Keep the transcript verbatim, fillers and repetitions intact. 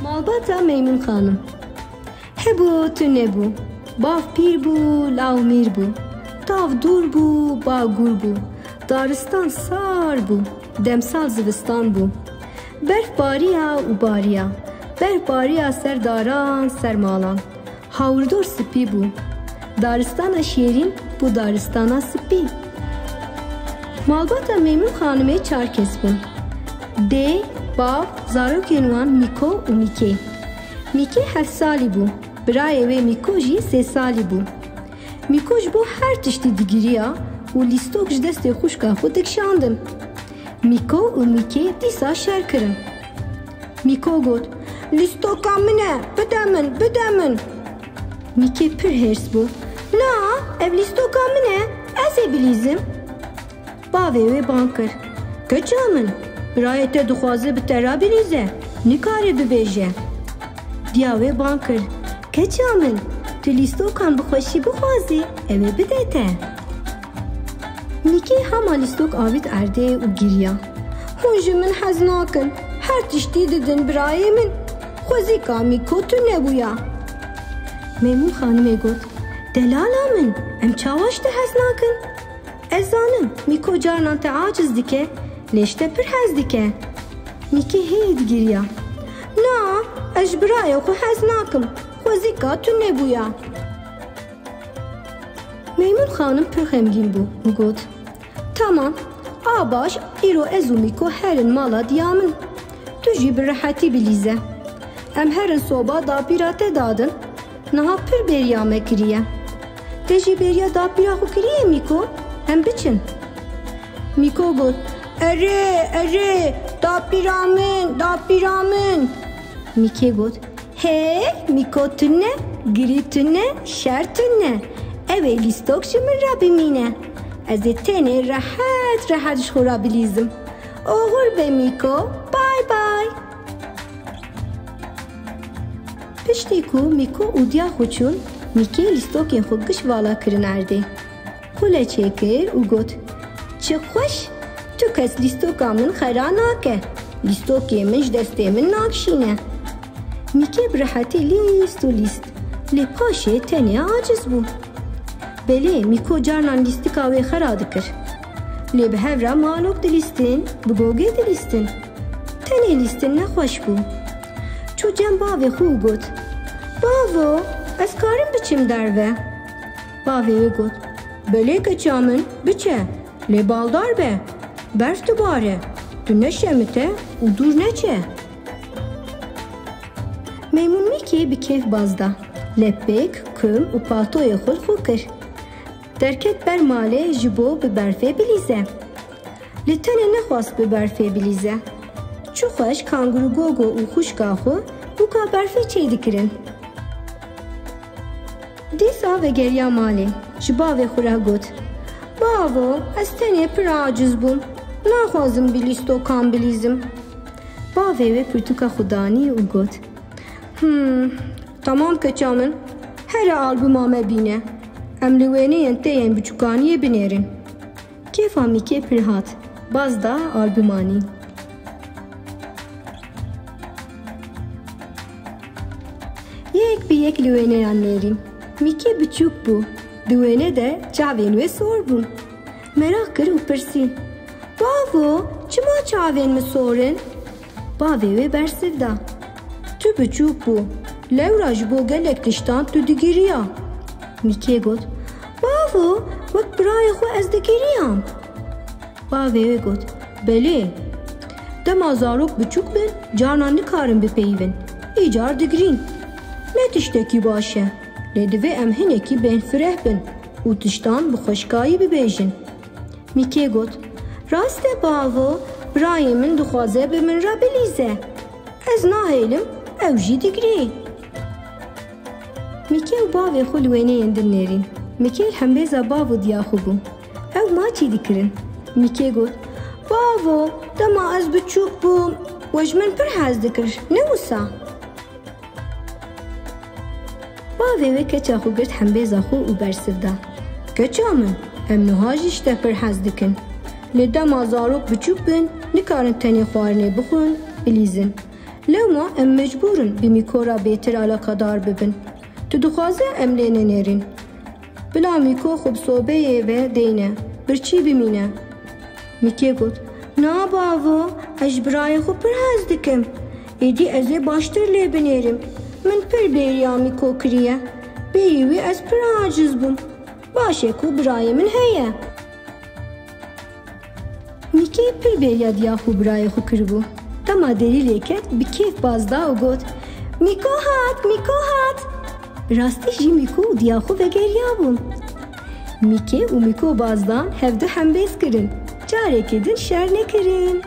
Malbata Meymûn Xanim. Hebû tu nebû. Bav pîr bû, law mîr bû. Tav dûr bû, ba gûr bû. Daristan sar bû. Demsal zivistan bû. Berf bariya û bariya. Berf bariya ser daran, ser malan. Hawirdor spî bû. Daristana şêrîn bû daristana spî. Malbata Meymûn Xanimê çar kes bûn. Dê, bav, zarokên wan Mîko û Mîkê. Mîkê heft salî bû. Birayê wê Mîko jî sê salî bû. Mîko ji bo her tiştî digiriya û lîstok ji destê xwişka xwe dikişandin. Mîko û Mîkê dîsa şer kirin. Mîko got, "Lîstoka min e, bide min, bide min." Mîkê pir hêrs bû. "Na, ev lîstoka min e, ez ê bilîzim." Bavê wê bang kir. "Keça min, birayê te dixwaze bi te re bilîze, nikare bibêje." Diya wê bang kir. "Keça min, tu lîstokan bi xweşî bixwazî, ew ê bide te." Mîkê hema lîstok avît erdê û giriya. "Hûn ji min hez nakin, her tiştî didin birayê min. Xwezîka Mîko tune bûya." Meymûn Xanimê got, "Delala min, em çawa ji te hez nakin? Ez zanim, Mîko carinan te aciz dike, lê ji te pir hez dike." Mîkê hê digiriya. "Na, ez ji birayê xwe hez nakim. Xwezîka tune bûya." Meymûn Xanim pir xemgîn bû û got, "Tamam, a baş, îro ez û Mîko herin mala diya min. Tu jî bi rehetî bilîze. Em herin soba dapîra te dadin. Niha pir bêriya me kiriye. Te jî bêriya dapîra xwe kiriye Mîko? Em biçin." Mîko got, "Erê, erê, dapîra min, dapîra min." Mîkê got, "Hey, Mîko tune, girî tune, şer tune. Ew ê lîstok ji min re bimîne. Ez ê tenê rehet rehet ji xwe re bilîzim. Oxir be Mîko, bay bay." Piştî ku Mîko û diya xwe çûn, Mîkê lîstokên xwe giş vala kirin erdê. Qule çêkir û got, "Çi xweş, tu kes lîstoka min xera nake. Lîstokê min ji destê min nakişîne." Mîkê bi rehetî lîst û lîst, lê paşê tenê aciz bû. Belê, Mîko carinan lîstika wê xera dikir. Lê bi hev re malok dilîstin, bi gogê dilîstin. Tenê lîstin nexweş bû. Çû cem bavê xwe û got, "Bavo, ez karim biçim derve?" Bavê wê got, "Belê keça min, biçe, lê baldar be, berf dibare, tu neşemite û dûr neçe." Meymûn Mîkê bi kêf baz da. Lepêk, kum û paltoyê xwe li xwe kir. Derket ber malê ji bo bi berfê bilîze. Lê tenê nexwast bi berfê bilîze. Çi xweş kanguru Gogo û xwişka xwe bûka berfê çêdikirin. Dîsa vegeriya malê, ji bavê xwe re got, "Bavo, ez tenê pir aciz bûm. Naxwazim bi lîstokan bilîzim." Bavê wê pirtûka xwe danî û got, "Hmm, tamam keça min, here albuma me bîne. Em li wêneyên te yên biçûkaniyê binêrin." Kêfa Mîkê pir hat, baz da albumanî. Yek bi yek li wêneyan nêrîn. Mîkê biçûk bû. Di wêne de çavên wê sor bûn. Meraq kir û pirsî, "Bavo, çima çavên min sor in?" Bavê wê bersiv da. "Tu biçûk bû. Lewra ji bo gelek tiştan tu digiriya." Mîkê got, "Bavo, wek birayê xwe ez digiriyam." Bavê wê got, "Belê. Dema zarok biçûk bin, carna nikarin bipeyivin. Îcar digirîn. Ne tiştekî baş e. Lê divê em hinekî bên fireh bin û tiştan bi xweşkayî bibêjin." Mîkê got, "Rast e bavo, birayê min dixwaze bi min re bilîze. Ez nahêlim, ew jî digirê." Mîkê û bavê xwe li wêneyên din nêrîn. Mîkê li hembêza bav û diya xwe bû. Ew maçî dikirin. Mîkê got, "Bavo, dema ez biçûk bûm, we ji min pir hez dikir, ne wisa?" Bavê wê keça xwe girt hembêza xwe û bersiv da. "Keça min, em niha jî ji te pir hez dikin. Lê dema zarok biçûk bin, nikarin tenê xwarinê bixwin, bilîzin. Lewma em mecbûr in bi Mîko re bêtir alakadar bibin. Tu dixwaze em lê nenêrîn? Bila Mîko xwe bi sobeyê ve deyne, birçî bimîne. Mîkê got, Na bavo, ez ji birayê xwe pir hez dikim. Êdî ez ê baştir lê binêrim. Min pir bêriya Mîko kiriye. Bêyî wî ez pir aciz bûm. Baş e ku birayê min heye. Mîkê pir bêriya diya xwe birayê xwe kiribû. Dema derî lê ket, bi kêf baz da û got, Mîko hat, Mîko hat! Bi rastî jî Mîko û diya xwe vegeriyabûn. Mîkê û Mîko bazdan hevdu hembêz kirin. Carekê din şer nekirin.